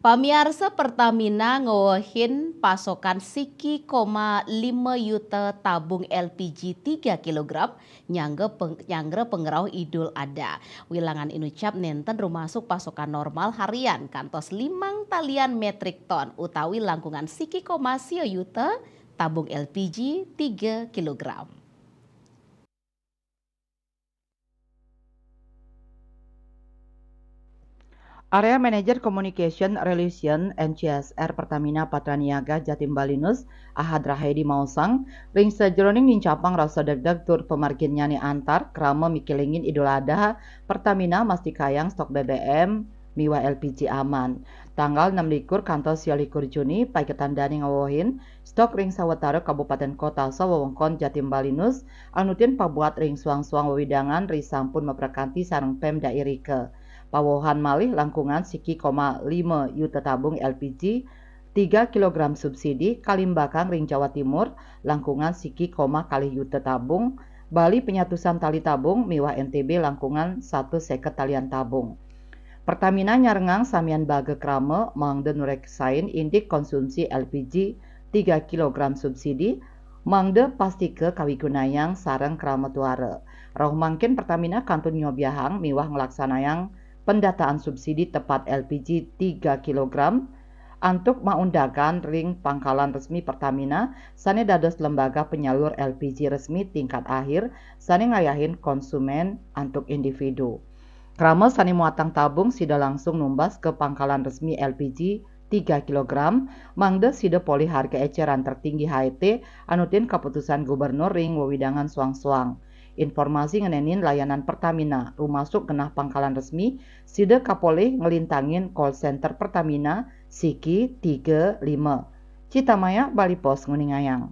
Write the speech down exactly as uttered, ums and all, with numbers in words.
Pamiarsa, Pertamina ngewehin pasokan siki koma lima yuta tabung L P G tiga kilogram nyangga peng-, nyanggra pengerauh Idul Adha. Wilangan inucap nenten rumasuk pasokan normal harian kantos limang talian metrik ton utawi langkungan siki koma sio yuta tabung L P G tiga kilogram. Area Manager Communication Relation N C S R Pertamina Patraniaga Jatim Balinus, Ahad Rahedi maosang, ring sajeroning nincapang rasa degdeg tur pamargin nyane antar krama mikilingin Idul Adha, Pertamina mastikayang stok B B M miwah L P G aman. Tanggal enam likur kantos sia likur Juni, paiketan dane ngawohin stok ring sawatara kabupaten kota sawewengkon Jatim Balinus, anutin pabuat ring suang-suang wewidangan ri sampun maprakanti sareng Pemda irika. Pawohan malih langkungan siki koma lima yuta tabung L P G tiga kilogram subsidi kalimbakang ring Jawa Timur langkungan siki koma kalih yuta tabung, Bali penyatusan tali tabung miwah N T B langkungan satu seket talian tabung. Pertamina nyarengang samian baga krama mangda nureksain indik konsumsi L P G tiga kilogram subsidi, mangda pastika kawigunayang sareng krama tuara. Rauh mangkin Pertamina kantun nyobiahang miwah nglaksanayang pendataan subsidi tepat L P G tiga kilogram antuk maundagan ring pangkalan resmi Pertamina sane dados lembaga penyalur L P G resmi tingkat akhir sane ngayahin konsumen antuk individu. Krama sane muatang tabung sida langsung numbas ke pangkalan resmi L P G tiga kilogram, mangda sida polih harga eceran tertinggi H E T anutin kaputusan gubernur ring wewidangan suang-suang. Informasi ngenenin layanan Pertamina rumasuk genah pangkalan resmi, sida kapolih ngelintangin call center Pertamina siki tiga lima. Citamaya Bali Post nguningayang.